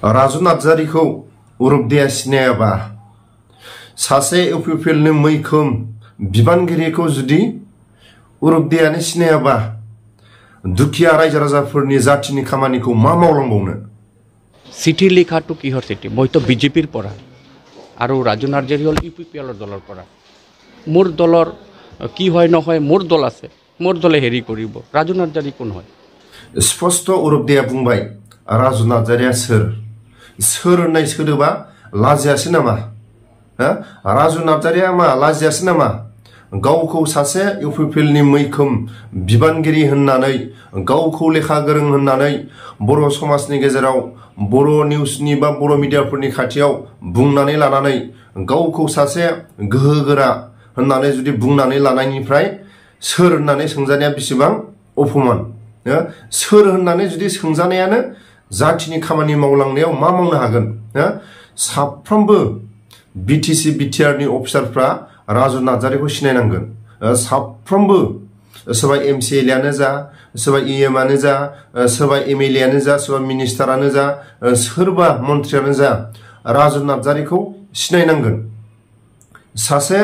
राजु नार्जारिखौ बर'बआ सिनायाबा सासे इउपिपिएलनि मैखोम बिबानगिरिखौ जुदि बर'बआनो सिनायाबा दुखिया रायजो राजाफोरनि जातिनि खामानिखौ मा मावलांबावनो चिठी लिखाটো किहर चिठी मইতো বিজেপিৰ পৰা আৰু ৰাজু নাৰ্জাৰী হল ইউপিপিএলৰ দলৰ পৰা মোৰ দলৰ কি হয় নহয় মোৰ দল আছে মোৰ দলে হেৰি কৰিব ৰাজু নাৰ্জাৰী কোন হয় स्पष्ट बर'बआ बुंबाय राजु नार्जारिया सोर होननाय सोदोबा लाजियासै नामा राजु नार्जारिया मा लाजियासै नामा गावखौ सासे इउपिपिएलनि मैखोम बिबानगिरि होननानै गावखौ लेखा गोरों होननानै बर' समाजनि गेजेराव बर' निउसनि बा बर' मिडियाफोरनि खाथियाव बुंनानै लानानै गावखौ सासे गोहोगोरा होननानै जुदि बुंनानै लानायनिफ्राय सोर होननानै सोंजानाया बेसेबां अपमान सोर होननानै जुदि सोंजानायानो जातिनि खामानि मावलांनायाव मा मावनो हागोन साफ्रोमबो बिटिसि बिटिआरनि अफिसारफ्रा राजु नार्जारिखौ सिनायनांगोन साफ्रोमबो सोरबा एमसिएलआनो जा सोरबा इएमआनो जा सोरबा एमएलएआनो जा सोरबा मिनिस्टारानो जा सोरबा मन्थ्रियानो जा राजु नार्जारिखौ सिनायनांगोन सासे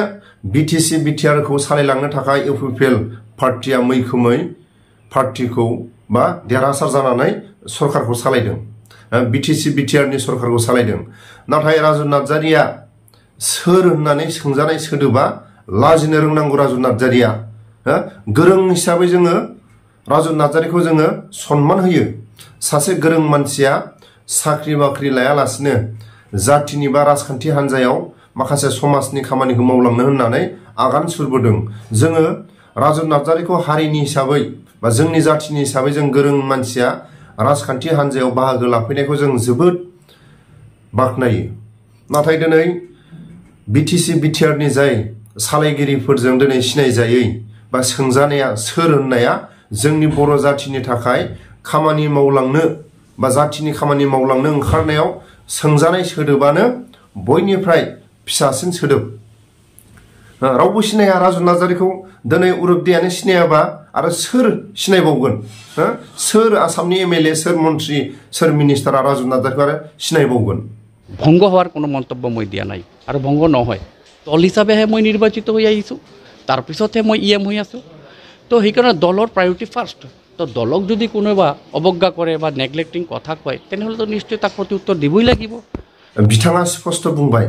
बिटिसि बिटिआरखौ सालायलांनो थाखाय इउपिपिएल पार्टिया मैखोमै पार्टिखौ बा देरहासार जानानै सरकारखौ सालायदों बिटिसि बिटिआरनि सरकारखौ सालायदों नाथाय राजु नार्जारिया सोर होननानै सोंजानाय सोदोबा लाजिनो रोंनांगौ राजु नार्जारिया गोरों हिसाबै जोङो राजु नार्जारिखौ जोङो सन्मान होयो सासे गोरों मानसिया साख्रि बाख्रि लायालासिनो जातिनि बा राजखान्थि हान्जायाव माखासे समाजनि खामानिखौ मावलांनो होननानै आगान सुरबोदों जोङो राजु नार्जारिखौ हारिनि हिसाबै बा जोंनि जातिनि हिसाबै जों गोरों मानसिया राजखान्थि हान्जायाव बाहागो लाफैनायखौ जों जोबोद बाख्नायो नाथाय दिनै बिटिसि बिटिआरनि जाय सालायगिरिफोरजों दिनै सिनायजायै बा सोंजानाया सोर होननाया जोंनि बर' जातिनि थाखाय खामानि मावलांनो बा जातिनि खामानि मावलांनो ओंखारनायाव सोंजानाय सोदोबानो बयनिफ्राय फिसासिन सोदोब रावबो सिनाया राजु नार्जारिखौ दिनै बर'बआनो सिनायाबा आरो सोर सिनायबावगोन सोर आसामनि एमएलए सोर मन्थ्रि सोर मिनिस्टारा राजु नार्जारिखौ आरो सिनायबावगोन ভংগ হওয়ার কোনো মন্তব্য মই দিয়া নাই আৰু ভংগ নহয় দল হিচাপেহে মই নিৰ্বাচিত হৈ আহিছোঁ তাৰপিছতহে মই ইএম হৈ আছোঁ তো সেইকাৰণে দলৰ প্ৰায়ৰিটি ফাৰ্ষ্ট তো দলক যদি কোনোবা অৱজ্ঞা কৰে বা নেগলেক্টিং কথা কয় তেনেহ'লেতো নিশ্চয় তাক প্ৰতি উত্তৰ দিবই লাগিব बिथाङा स्पष्ट बुंबाय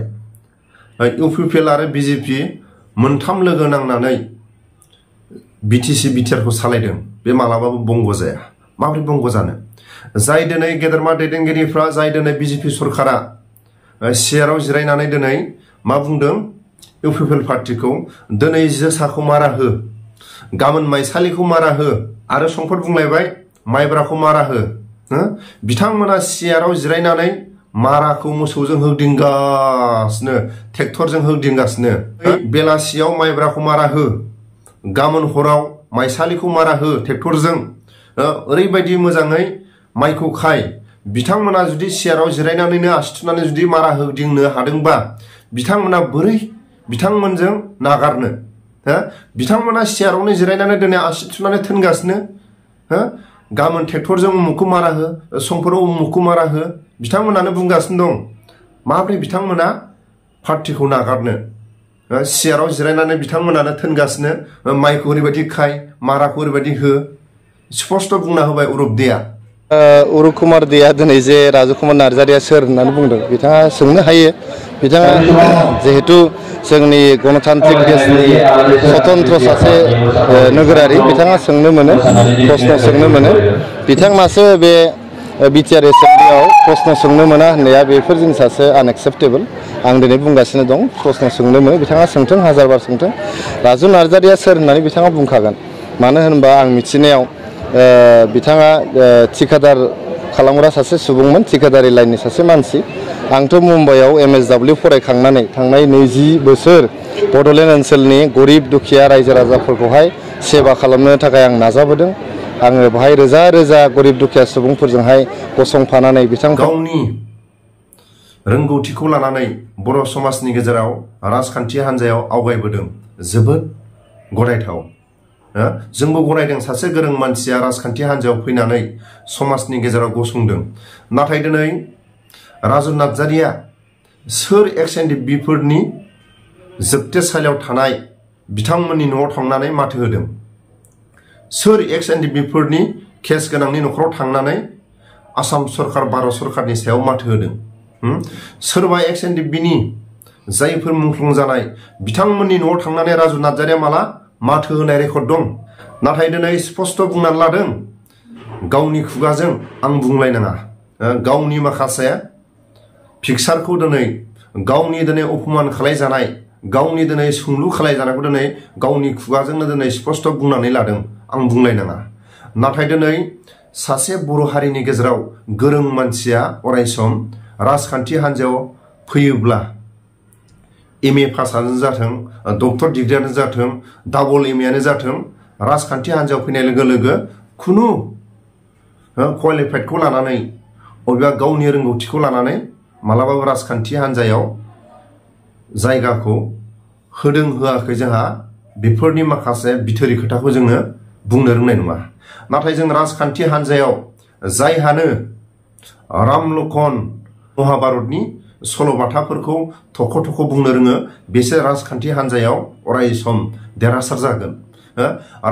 इउपिपिएल आरो बिजेपि मोनथाम लोगो नांनानै बिटिसि बिटिआरखौ सालायदों बे मालाबाबो बंग जाया माबोरै बंग जानो जाय दिनै गेदेरमा दैदेनगिरिफ्रा जाय दिनै बिजेपि सरकारा सियाराव जिरायनानै दिनै मा बुंदों इउपिपिएल पार्टिखौ दिनै जोसाखौ मारा हो गाबोन माइसालिखौ मारा हो आरो सम्पद बुंलायबाय माइब्राखौ मारा हो बिथांमोना सियाराव जिरायनानै माराखौ मोसौजों होदिंगासिनो ट्रेक्टरजों होदिंगासिनो बेलासियाव माइब्राखौ मारा हो गाबोन हराव माइसालिखौ मारा हो ट्रेक्टरजों ओरैबायदि मोजाङै माइखौ खाय बिथांमोना जुदि सियाराव जिरायनानैनो आसिथुनानै जुदि मारा होदिंनो हादोंबा बिथांमोना बोरै बिथांमोनजों नागारनो बिथांमोना सियारावनो जिरायनानै दिनै आसिथुनानै थोनगासिनो गाबोन ट्रेक्टरजों उमुखखौ मारा हो समफोराव उमुखखौ मारा हो बिथांमोनानो बुंगासिनो दं माब्रै बिथांमोना पार्टिखौ नागारनो सियाराव जिरायनानै बिथांमोनानो थोनगासिनो माइखौ ओरैबायदि खाय माराखौ ओरैबायदि हो स्पष्ट बुंना होबाय बर'बआ अरुण कुमार देआ दिनै जे राजु कुमार नार्जारिया सोर होननानै बुंदों बिथाङा सोंनो हायो बिथाङा जिहेतु जोंनि गणतान्त्रिक देशनि स्वतन्त्र सासे नोगोरारि बिथाङा सोंनो मोनो प्रश्न सोंनो मोनो बिथांनासो बे बिटिआर एसेम्बलियाव प्रश्न सोंनो मोना होननाया बेफोर जिनिसासो आनएक्सेप्टेबल आं दिनै बुंगासिनो दं प्रश्न सोंनो मोनो बिथाङा सोंथों हाजारबार सोंथों राजु नार्जारिया सोर होननानै बिथाङा बुंखागोन मानो होनबा आं मिथिनायाव बिथाङा थिकादार खालामग्रा सासे सुबुंमोन थिकादारि लाइननि सासे मानसि आंथ' मुम्बाइआव एमएसडब्लिउ फरायखांनानै थांनाय 20 बोसोर बड'लेण्ड ओनसोलनि गरिब दुखिया रायजो राजाफोरखौहाय सेवा खालामनो थाखाय आं नाजाबोदों आङो बेहाय रोजा रोजा गरिब दुखिया सुबुंफोरजोंहाय गसंफानानै बिथां गावनि रोंगौथिखौ लानानै बर' समाजनि गेजेराव राजखान्थि हान्जायाव आवगायबोदों जोबोद गनायथाव जोंबो गनायदों सासे गोरों मानसिया राजखान्थि हान्जायाव फैनानै समाजनि गेजेराव गसंदों नाथाय दिनै राजु नार्जारिया सोर एक्स एन डि बिफोरनि जोबथेसालियाव थानाय बिथांमोननि न'आव थांनानै माथो होदों? सोर एक्स एन डि बिफोरनि केस गोनांनि न'खराव थांनानै आसाम सरकार भारत सरकारनि सायाव माथो होदों? सोरबा एक्स एन डि बिनि जायफोर मुंख्लं जानाय बिथांमोननि न'आव थांनानै राजु नार्जारिया माला माथो होनाय रेकर्ड दं? नाथाय दिनै स्पष्ट बुंनानै लादों गावनि खुगाजों आं बुंलायनाङा, गावनि माखासे पिक्सारखौ दिनै गावनि दिनै अपमान खालायजानाय, गावनि दिनै सोंलु खालायजानायखौ दिनै गावनि खुगाजोंनो दिनै स्पष्ट बुंनानै लादों आं बुंलायनाङा। नाथाय दिनै सासे बर' हारिनि गेजेराव गोरों मानसिया अरायसम राजखान्थि हान्जायाव फैयोब्ला एमए पासआनो जाथों, डक्टर डिग्रियानो जाथों, डाबल एमएआनो जाथों, राजखान्थि हान्जायाव फैनाय लोगो लोगो खुनु क्वालिफाइडखौ लानानै अबेबा गावनि रोंगौथिखौ लानानै मालाबाबो राजखान्थि हान्जायाव जायगाखौ होदों होआखै जोंहा बेफोरनि माखासे बिथोरि खोथाखौ जोङो बुंनो रोंनाय नङा। नाथाय जों राजखान्थि हान्जायाव जायहानो राम लखन महाभारतनि सल'बाथाफोरखौ थख' थख' बुंनो रोङो बिसोर राजखान्थि हान्जायाव अरायसम देरहासार जागोन।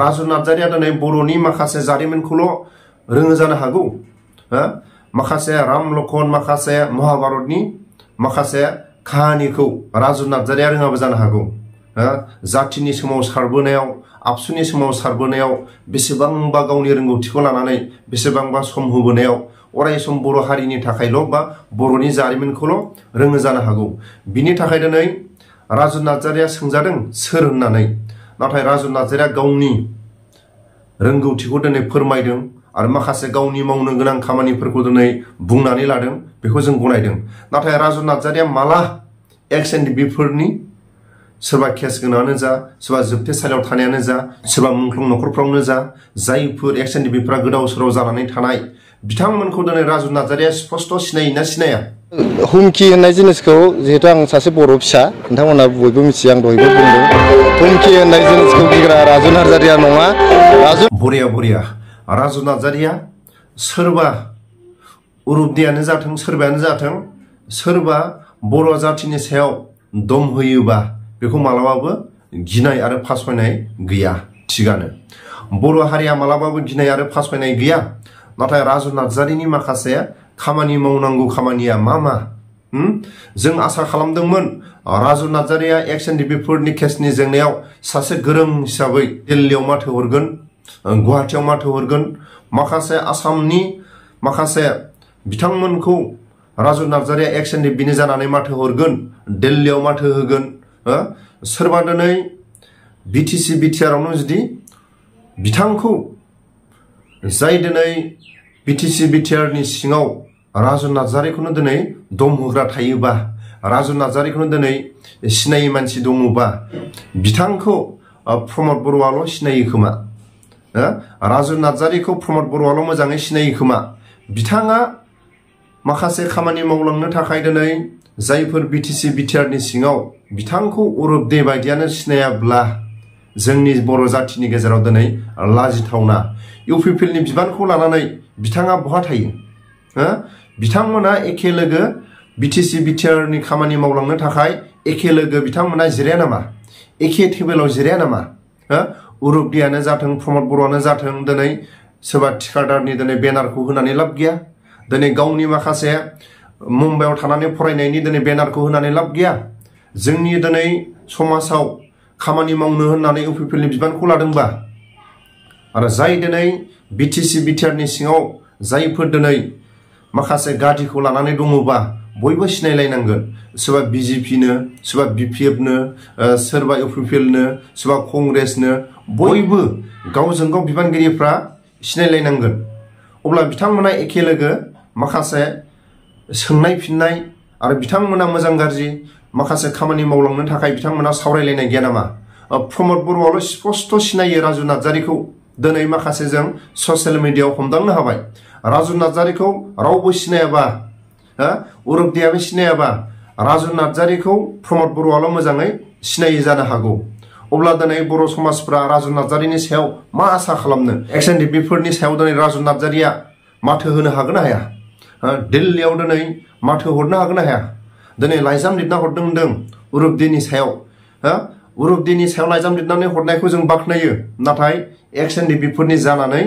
राजु नार्जारिया दिनै बर'नि माखासे जारिमिनखौल' रोङो जानो हागौ, माखासे राम लखन माखासे महाभारतनि माखासे काहानिखौ राजु नार्जारिया रोङाबो जानो हागौ। जातिनि सोमावसारबोनायाव, आबसुनि सोमावसारबोनायाव बेसेबांबा गावनि रोंगौथिखौ लानानै बेसेबांबा सम होबोनायाव अरायसम बर' हारिनि थाखायल' बा बर'नि जारिमिनखौल' रोङो जानो हागौ। बिनि थाखाय दिनै राजु नार्जारिया सोंजादों सोर होननानै, नाथाय राजु नार्जारिया गावनि रोंगौथिखौ दिनै फोरमायदों आरो माखासे गावनि मावनो गोनां खामानिफोरखौ दिनै बुंनानै लादों, बेखौ जों गनायदों। नाथाय राजु नार्जारिया माला एक्स एन डि बिफोरनि सोरबा केस गोनाङानो जा, सोरबा जोबथेसालियाव थानायानो जा, सोरबा मुंख्लं न'खरफ्रावनो जा, जायफोर एक्स एन डि बिफोरा गोदाव सोराव जानानै थानाय बिथांमोनखौ दिनै राजु नार्जारिया स्पष्ट सिनायोना सिनाया? हुमखि होननाय जिनिसखौ जिहेतु आं सासे बर' फिसा, नोंथांमोना बयबो मिथियो, आं दहायबो बुंदों हुमखि होननाय जिनिसखौ गिग्रा राजु नार्जारिया नङा। बरिया बरिया। राजु नार्जारिया सोरबा उरुबदियानो जाथों, सोरबायानो जाथों, सोरबा बर' जाथिनि सायाव दम होयोबा बेखौ मालाबाबो गिनाय आरो फासयनाय गैया। थिगानो, बर' हारिया मालाबाबो गिनाय आरो फासयनाय गैया। नाथाय राजु नार्जारिनि माखासे खामानि मावनांगौ खामानिया मा मा? जों आसा खालामदोंमोन राजु नार्जारिया एक्स एन डि बिफोरनि केसनि जेंनायाव सासे गोरों हिसाबै दिल्लीयाव माथो हरगोन, गुवाहाटियाव माथो हरगोन, माखासे आसामनि माखासे बिथांमोनखौ राजु नार्जारिया एक्स एन डि बिनि जानानै माथो हरगोन, दिल्लीयाव माथो होगोन। सोरबा दिनै बिटिसि बिटिआरावनो जुदि बिथांखौ जाय दिनै बिटिसि बिटिआरनि सिङाव राजु नार्जारिखौनो दिनै दम होग्रा थायोबा, राजु नार्जारिखौनो दिनै सिनायै मानसि दङबा बिथांखौ प्रमद बर'आल' सिनायो खोमा, राजु नार्जारिखौ प्रमद बर'आल' मोजाङै सिनायो खोमा। बिथाङा माखासे खामानि मावलांनो थाखाय दिनै जायफोर बिटिसि बिटिआरनि सिङाव बिथांखौ उरुबदे बायदियानो सिनायाब्ला जोंनि बर' जाथिनि गेजेराव दिनै लाजिथावना। इउपिपिएलनि बिबानखौ लानानै बिथाङा बहा थायो? बिथांमोना एखे लोगो बिटिसि बिटिआरनि खामानि मावलांनो थाखाय एखे लोगो बिथांमोना जिराया नामा? एखे टेबोलाव जिराया नामा? उरुबदियानो जाथों, प्रमद बर'आनो जाथों, दिनै सोरबा थिकादारनि दिनै बेनारखौ होनानै लाब गैया, दिनै गावनि माखासे मुम्बाइआव थानानै फरायनायनि दिनै बेनारखौ होनानै लाब गैया। जोंनि दिनै समाजाव खामानि मावनो होननानै इउपिपिएलनि बिबानखौ लादोंबा आरो जाय दिनै बिटिसि बिटिआरनि सिङाव जायफोर दिनै माखासे गादिखौ लानानै दङबा बयबो सिनायलायनांगोन। सोरबा बिजेपिनो, सोरबा बिपिएफनो, सोरबा इउपिपिएलनो, सोरबा कंग्रेसनो, बयबो गावजों गाव बिबानगिरिफ्रा सिनायलायनांगोन। अब्ला बिथांमोना एखे लोगो माखासे सोंनाय फिननाय आरो बिथांमोना मोजां गाज्रि माखासे खामानि मावलांनो थाखाय बिथांमोना सावरायलायनाय गैया नामा? प्रमद बर'आल' स्पष्ट सिनायो राजु नार्जारिखौ। दिनै माखासे जों ससियेल मिडियाआव हमदांनो हाबाय। राजु नार्जारिखौ रावबो सिनायाबा, उरुबदियाबो सिनायाबा राजु नार्जारिखौ प्रमद बर'आल' मोजाङै सिनायो जानो हागौ। अब्ला दिनै बर' समाजफ्रा राजु नार्जारिनि सायाव मा आसा खालामनो? एक्स एन डि बिफोरनि सायाव दिनै राजु नार्जारिया माथो होनो हागोन ना हाया? दिल्लीयाव दिनै माथो हरनो हागोन ना हाया दिनै लाइजाम लिरना हरदों होनदों उरुबदेनि सायाव उरुबदेनि सायाव लाइजाम लिरनानै हरनायखौ जों बाख्नायो नाथाय एक्स एनडिपिफोरनि जानानै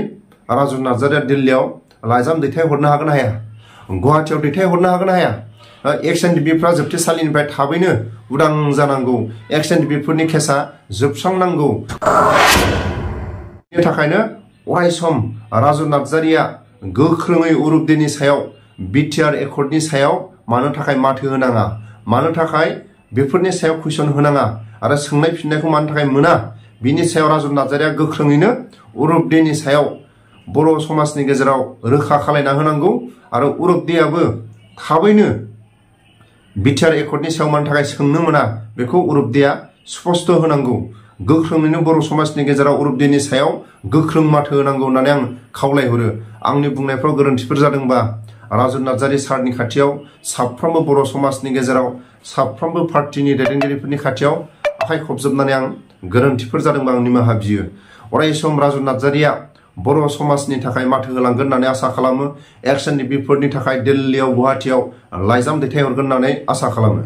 राजु नार्जारिया दिल्लीयाव लाइजाम दैथायहरनो हागोन ना हाया गुवाहाटीयाव दैथायहरनो हागोन ना हाया एक्स एनडिपिफ्रा जोबथेसालिनिफ्राय थाबैनो उदां जानांगौ एक्स एनडिपिफोरनि केसा जोबस्रांनांगौ बेनि थाखायनो अराय सम राजु नार्जारिया गोख्रोङै उरुबदेनि सायाव बिटिआर एकर्डनि सायाव मानो थाखाय माथो होनाङा मानो थाखाय बेफोरनि सायाव कुइसन होनाङा आरो सोंनाय फिननायखौ मानो थाखाय मोना बिनि सायाव राजु नार्जारिया गोख्रोङैनो उरुबदेनि सायाव बर' समाजनि गेजेराव रोखा खालायना होनांगौ आरो उरुबदेयाबो थाबैनो बिटिआर एकर्डनि सायाव मानो थाखाय सोंनो मोना बेखौ उरुबदेया स्पष्ट होनांगौ गोख्रोङैनो बर' समाजनि गेजेराव उरुबदेनि सायाव गोख्रों माथो होनांगौ होननानै आं खावलायहरो आंनि बुंनायफ्राव गोरोन्थिफोर जादोंबा राजु नार्जारि सारनि खाथियाव साफ्रोमबो बर' समाजनि गेजेराव साफ्रोमबो पार्टिनि दैदेनगिरिफोरनि खाथियाव आखाइ खबजोबनानै आं गोरोन्थिफोर जादोंबा आं निमाहा बियो अराय सम राजु नार्जारिया बर' समाजनि थाखाय माथो होलांगोन होननानै आसा खालामो एक्स एनडिपिफोरनि थाखाय दिल्लीयाव गुवाहाटीयाव लाइजाम दैथायहरगोन होननानै आसा खालामो।